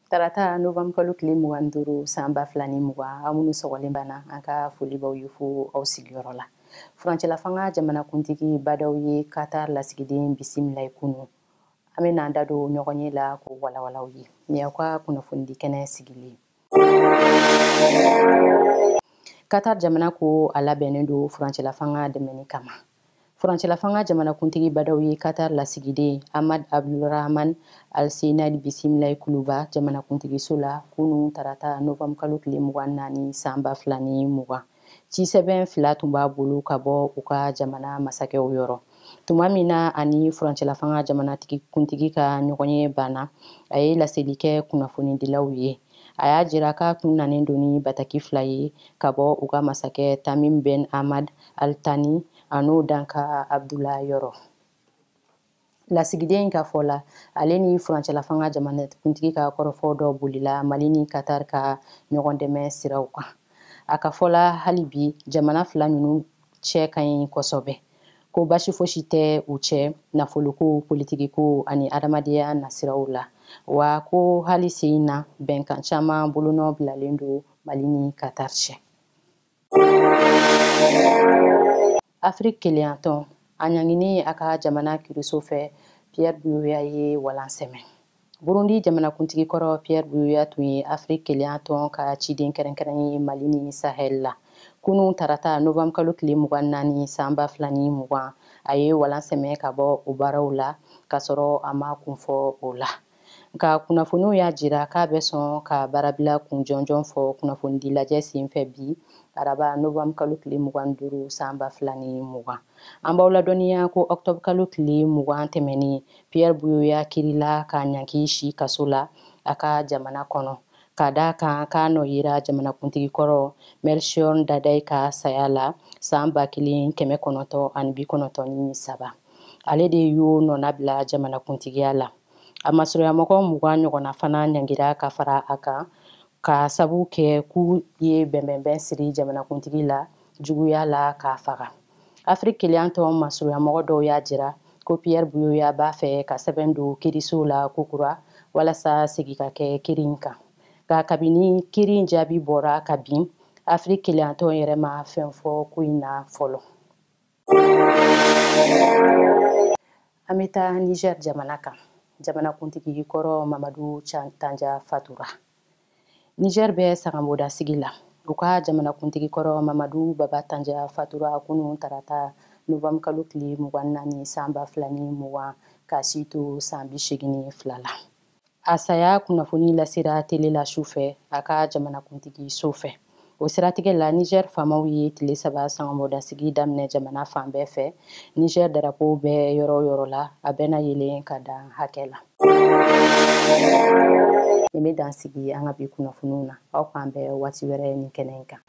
Tarata novembre kalo tile 25 san 2020, aw minnu sɔgɔlen banna, an ka foli b'aw ye fo aw sigiyɔrɔ la. Furancɛla fanga jamanakuntigi Badaw ye Qatar lasigiden bisimila ye kunun. An bɛ n'an da don ɲɔgɔn ye la k'o walawalaw ye. Nin y'aw ka kunnafonidi kɛnɛ sigilen. Qatar jamana ko a labɛnnen don furancɛla fanga dɛmɛni kama. Furancɛla fanga jamanakuntigi Badaw ye Qatar lasigiden Ahmad Abdulrahman Al-Senad bisimila Kuluba jamanakuntigiso la kunun tarata novembre kalo tile 24 san 2020. Cisɛbɛn 2 tun b'a bolo ka bɔ u ka jamana masakɛw yɔrɔ. Tuma min na ani furancɛla fanga jamanatigi ka ɲɔgɔn ye banna, a ye laseli kɛ kunnafonidilaw ye. A y'a jira k'a tun nanen don ni bataki 2 ye ka bɔ u ka masakɛ Tamim Ben Ahmad Al Thani an'o danka Abdullah yɔrɔ. Lasigiden ka fɔ la, ale ni furancɛla fanga jamanakuntigi ka kɔrɔfɔ dɔ bolila Mali ni Qatar ka ɲɔgɔn dɛmɛ siraw kan. A ka fɔ la, hali bi jamana 2 ninnu cɛ ka ɲi kosɛbɛ. Ko basi fosi tɛ u cɛ nafoloko, politikiko ani adamadenya nasiraw la. Wa ko hali sen na bɛnkan caman bolonɔ bilalen don Mali ni Qatar cɛ. Afrique keleyantɔn a ɲangini a ka jamana kiriso fɛ, Pierre Buyoya ye walan sɛmɛ. Burundi jamanakuntigi kɔrɔ Pierre Buyoya tun ye Afrique keleyantɔn ka ciden kɛrɛnkɛrɛn ye Mali ni Sahel la. Kunun tarata novembre kalo tile 24 san 2020, a ye walan sɛmɛ ka bɔ o baaraw la k'a sɔrɔ a ma kun fɔ o la. Nka kunnafoniw y'a jira k'a bɛ sɔn ka baarabila kun jɔnjɔn fɔ kunnafonidi lajɛ senfɛ bi araba novembre kalo tile 25 san 2020. An b'aw ladɔnniya ko octobre kalo tile 20 tɛmɛnen, Pierre Buyoya kirila ka ɲangi si kaso la a ka jamana kɔnɔ. Ka da kan k'a nɔ yera jamanakuntigi kɔrɔ Melchior Ndadaye ka saya la san 1993. Ale de y'o nɔnabila jamanakuntigiya la. A masurunyamɔgɔ 20 ɲɔgɔnna fana ɲangira ka fara a kan ka sabu kɛ k'u ye bɛnbɛnbɛn siri jamanakuntigi la juguya la k'a faga. Afrique keleyantɔn masurunyamɔgɔ dɔw y'a jira ko Pierre Buyoya b'a fɛ ka sɛbɛn don kiriso la kokura walasa segin ka kɛ kiri in kan. Nka kabini kiri in jaabi bɔra ka bin, Afrique keleyantɔn yɛrɛ ma fɛn fɔ ko in na fɔlɔ. An bɛ taa Niger jamana kan. Jamanakuntigi kɔrɔ Mamadu Tanja fatura. Niger bɛ sangaboda sigi la. U ka jamanakuntigi kɔrɔ Mamadu Baba Tanja fatura kunun tarata novembre kalo tile 24 san 2020 k'a si to san 82 la. A saya kunnafoni lasera tele la su fɛ a ka jamanakuntigi so fɛ. O siratigɛ la, Niger faamaw ye tile 3 sangaboda sigi daminɛ jamana fan bɛɛ fɛ. Niger darapo bɛ yɔrɔ o yɔrɔ la, a bɛna yelen ka dan hakɛ la. Nin bɛ dan sigi an ka bi kunnafoniw na. Aw k'an bɛn waati wɛrɛ nin kɛnɛ in kan.